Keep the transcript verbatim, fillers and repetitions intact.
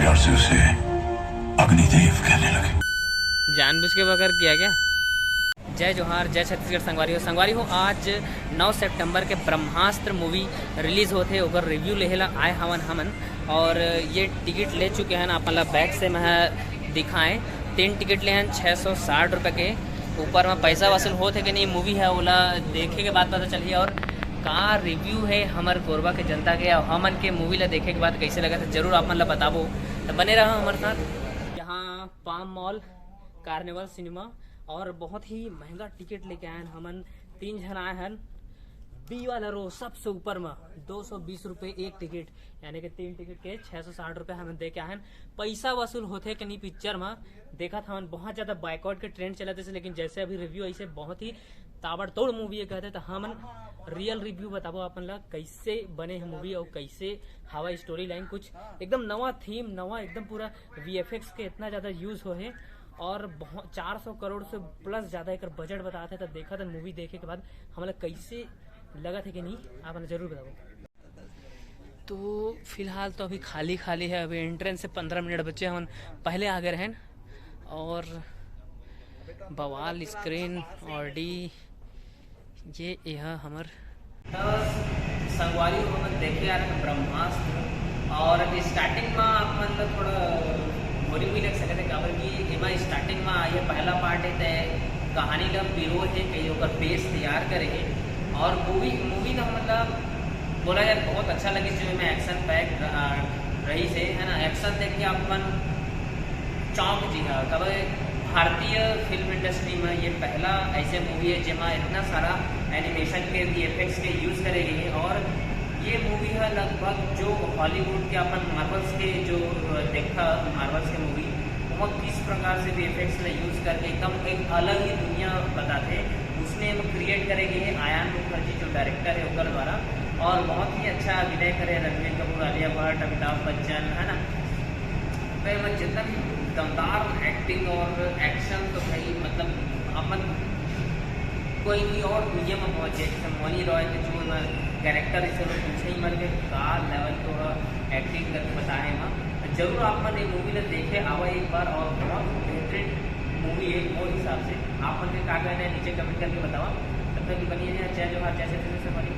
और से उसे अग्निदेव कहने लगे। जानबूझ के बकर किया क्या? जय जोहार, जय छत्तीसगढ़ संगवारी हो। संगवारी हो, आज नौ सितंबर के ब्रह्मास्त्र मूवी रिलीज होथे, ओकर रिव्यू लेहे ला आए हवन हमन। और ये टिकट ले चुके हैं, आप मतलब बैक से मैं दिखाएं। तीन टिकट ले हैं छः सौ साठ रुपये के। ऊपर में पैसा वसूल होत है कि नहीं, मूवी है ओला देखे के बाद पता चलही। और का रिव्यू है हमर कोरबा के जनता के, और हमन के मूवी ला देखे के बाद कैसे लगा था, जरूर आप मन ला बताबो। तो बने रहा हमारे साथ। यहाँ पाम मॉल कार्निवल सिनेमा, और बहुत ही महंगा टिकट लेके आए हैं हमन। तीन जन आए हैं, बी वाला रो सबसे ऊपर में, दो सौ बीस रुपये एक टिकट, यानी कि तीन टिकट के छः सौ साठ रुपये हमन दे के आए हैं। पैसा वसूल होथे कि नहीं पिक्चर में, देखा था हमन बहुत ज़्यादा बायकॉट के ट्रेंड चलत हे, लेकिन जैसे अभी रिव्यू ऐसे बहुत ही ताबड़तोड़ मूवी है कहते, तो हमन रियल रिव्यू बताबो अपन ला, कैसे बने है मूवी और कैसे हवा स्टोरी लाइन, कुछ एकदम नवा थीम, नवा एकदम पूरा वीएफएक्स के इतना ज़्यादा यूज़ हो है, और बहुत चार सौ करोड़ से प्लस ज़्यादा एक बजट बताते। तो देखा था मूवी देखे के बाद हमला कैसे लगा था कि नहीं, आप हमें जरूर बताओ। तो फिलहाल तो अभी खाली खाली है, अभी एंट्रेंस से पंद्रह मिनट बचे, हम पहले आ गए हैं। और बवाल स्क्रीन और डी ये यह हमर संगवारी हो, हमन देखे आ रहे हैं ब्रह्मास्त्र। और स्टार्टिंग में आप मन ला थोड़ा बोरिंग भी लग सकते हैं, काबर कि एमा स्टार्टिंग में ये पहला पार्ट है, तय कहानी ला पिरो है, कहीं ओकर बेस तैयार करे है। और मूवी मूवी तो मतलब बोला जाए बहुत अच्छा लगे, जो में एक्शन पैक रही से है ना, एक्शन देख के आप मन चौंक जी हाँ। कब भारतीय फिल्म इंडस्ट्री में ये पहला ऐसे मूवी है जेमा इतना सारा एनिमेशन के वीएफएक्स के यूज़ करे गए हैं। और ये मूवी है लगभग जो हॉलीवुड के अपन मार्वल्स के जो देखा, मार्वल्स के मूवी, वो किस प्रकार से वीएफएक्स में यूज़ करके एकदम एक अलग ही दुनिया बताते हैं, उसने वो क्रिएट करे गए हैं आयान मुखर्जी जो डायरेक्टर है ओकर द्वारा। और बहुत ही अच्छा अभिनय करे रणबीर कपूर, आलिया भट्ट, अमिताभ बच्चन, है ना। तो एमा जितना भी दमदार एक्टिंग और एक्शन, तो भाई मतलब अपन कोई भी और दुनिया में पहुंच जाए, जैसे मौनी रॉय के जो कैरेक्टर इसे लोग पूछे ही मर गए, का लेवल के एक्टिंग करके बताए हैं। जरूर आप मन ये मूवी ने देखे आवा एक बार, और बहुत बेहतरीन मूवी है मोर हिसाब से। आप मन के का कहना है नीचे कमेंट करके बतावा। तब तक बनिए रहिए जय जोहार, जय छत्तीसगढ़ से बनी।